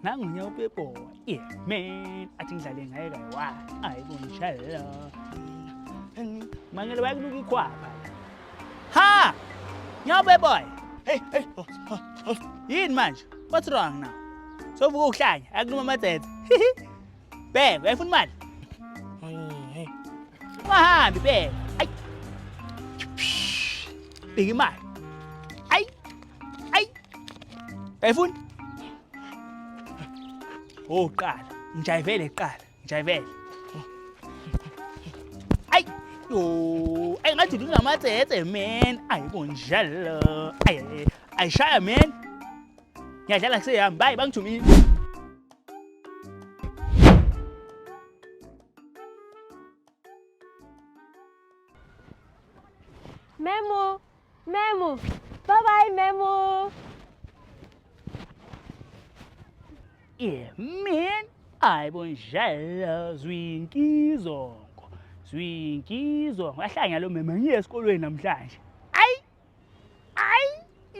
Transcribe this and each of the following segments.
Nangunyawo boy. Yeah, man. Athi ngidlale ngaye kayi-one. Hayi kunjalo. Mangele bayakunuka ikhwapha. Ha! Nyawo boy. Hey, hey. Oh, oh, oh. Yini manje? What's wrong now? Sovuka ukuhlanya, akuluma amatsetse. Bheka, uyayifuna imali? Hey, hey. Ungahambi bheka. Ayi. Bheka imali. Ayi. Ayi. Uyayifuna? Oh, qala. Ngijayivele kuqala. Ngijayivele. Ayi. Yo, ayi ngathi unamatsetse man. Ayi kunjalo. Ayi, ayishaya man. Ngiyadlala kuseyami. Bye, bangithumile. Memo, Memo. Bye bye, Memo. Yeah, man. Hayi bonjalo zwinkizongo. Zwinkizongo. Ahlanya lo mema ngiye esikolweni namhlanje. Ayi. Ayi.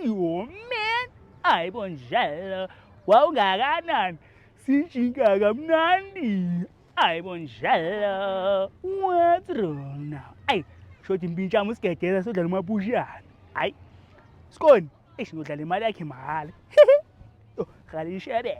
Yo man. Hayi bonjalo. Wawungakanani? Sijinka kamnandi. Hayi bonjalo. What's wrong now? Ayi, shothi impintshama usigedeza sodlala umapushana. Hayi. Sikoni, eish ngiyodlala imali yakhe mahhala. Yo, ghalishebe.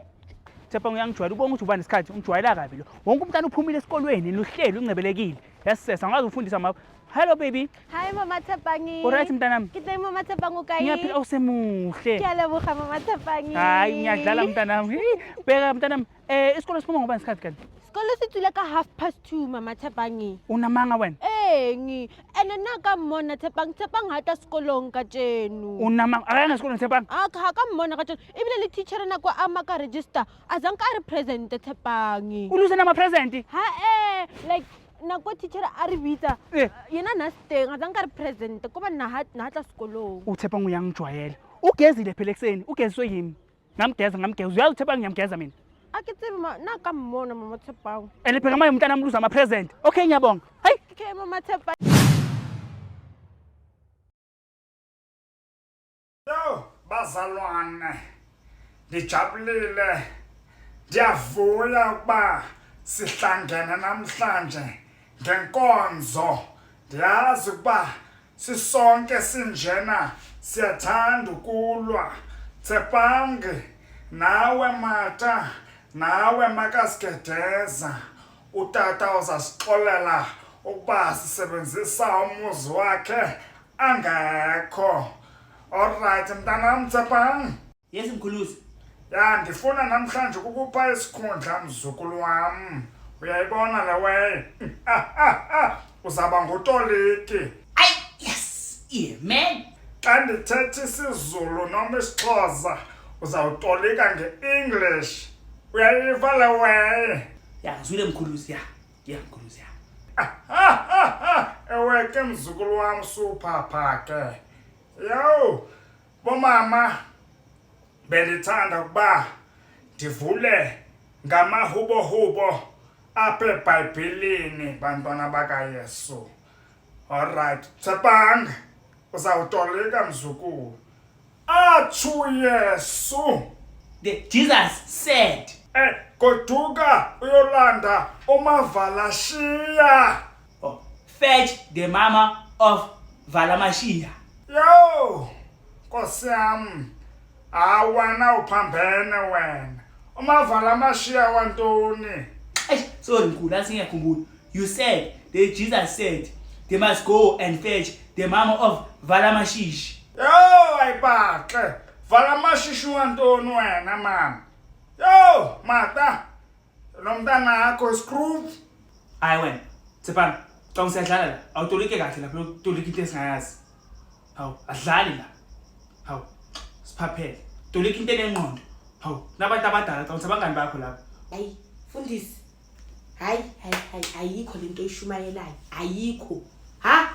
Thepha uyangijwayela ubonga ukuthi uba nesikhathi ungijwayela kabi lo. Wonke umntana uphumile esikolweni nohleli uncebelekile. Yasisesa ngikwazi ukufundisa mama. Hello baby. Hi, Mama Tshepangi. Alright mntanami. Ke teng Mama Tshepangi o kae? Ngiyaphila awusemuhle. Ke a leboga Mama Tshepangi. Hayi ngiyadlala mntanami. Hi, Bheka mntanami. Eh isikolo siphuma ngoba isikhathi kanti. Sekolo se tswile ka 2:30 Mama Tshepangi. Unamanga wena. Ee, ngi. Ene nna ka mmona Tshepang, Tshepang ha tla sekolong kajeno. Unamanga. Akayanga esikolweni Tshepang. A ha ka mmona kajeno. Ebile le teacher nako a maka register, a zanka a re present Tshepangi. Uluse nama present. Ha eh, like nako teacher a re bitsa, Eh. yena na se teng, a zanka a re present, ko ba nna ha nna tla sekolong. UThepang uyangijwayela. Ugezile phela ekuseni. Ugeziswe yimi. Ngamgeza ngamgeza. Uyazi uThepang ngiyamgeza mina. A ke tsebe ma nna ka mmona Mama Tshepang. And phela manje umntana wami ama present. Okay ngiyabonga. Hayi. Okay Mama Tshepang. Yo, bazalwane, ndijabulile, ndiyavuya ukuba sihlangene namhlanje ngenkonzo. Ndiyazi ukuba sisonke sinjena siyathanda ukulwa. Tsepangi, nawe Mata, nawe Makasigedeza, utata uzasixolela ukuba sisebenzisa umuzi wakhe angekho. Alright mntanam Tsepang. Yes mkhuluzi. Ya ndifuna namhlanje ukukupha isikhundla mzukulu wam. Uyayibona le way. Uzaba ngutoliki. Ayi yes. Yeah man. Xa ndithetha isiZulu noma isiXhosa uzawutolika nge-English. Uyayiva le way. Ya ngizwile mkhuluzi ya. Ya mkhuluzi ya. Ewe ke mzukulu wam suphapha ke. Yo, bomama bendithanda ukuba ndivule ngamahubohubo apha eBhayibhilini bantwana bakaYesu. Alright, Tshepanga uzawutolika mzukulu. Atshu Yesu. The Jesus said. Eh, goduka uyolanda uMavalashiya. Oh, fetch the mama of Valamashiya. Yo, Nkosi yam. Hawu wena uphambene wena. Umavala amashiya wantoni? Eish, sorry mkhulu, asingiyakhumbula. You said, the Jesus said, they must go and fetch the mama of Valamashishi. Yo, ayibaxe. Vala amashishi wantoni wena mama? Yo, mata. Lo mntana akho screw. Hayi wena, Tsepana, xa usiyadlala la, awutolike kahle lapha, utolike into esingayazi. Hawu, adlali la. Hawu, siphaphele. Tolika into enengqondo. Hawu, nabantu abadala xa usabangani bakho lapha. Hayi, mfundisi. Hayi, hayi, hayi, ayikho lento oyishumayelayo. Ayikho. Ha?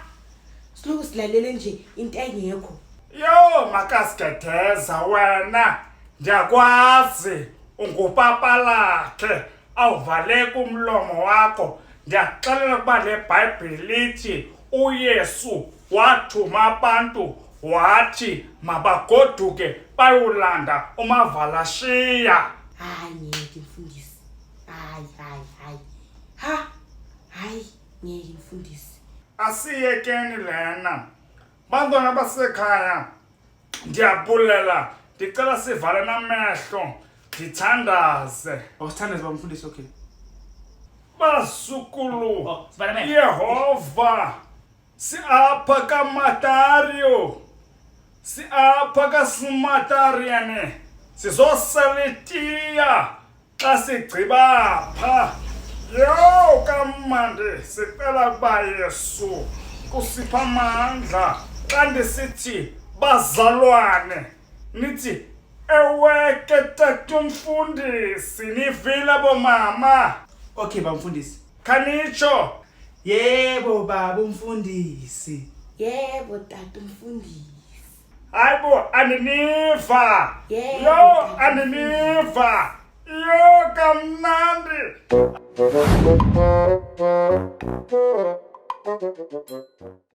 Siloku silalele nje into engekho. Yo, makasigedeza wena. Ndiyakwazi ungupapa lakhe. Awuvaleki umlomo wakho. Ndiyakuxelela ukuba le Bhayibhile ithi uYesu wathuma abantu wathi mabagoduke bayolanda umavalashiya. Hayi ngeke mfundisi. Hayi hayi hayi. Ha. Hayi ngeke mfundisi. Asiyekeni lena. Bantwana basekhaya, ndiyabulela. Ndicela sivale namehlo, ndithandaze. Oh, sithandaze baba mfundisi, okay. Basukulu, Oh, sivale amehlo. Yehova, siapha kaMatario, siapha kaSimatariane, sizosela itiya xa sigqiba pha. Yho, kamandi, sicela uba Yesu kusipha amandla. Xa ndisithi bazalwane, nithi ewe ke tatumfundisi, nivile bomama? Okay baba mfundisi. Khanitsho. Yebo baba umfundisi. Yebo tata umfundisi. Hayi bo, andiniva. Yebo, Yho, tata. andiniva. Yho, kamnandi.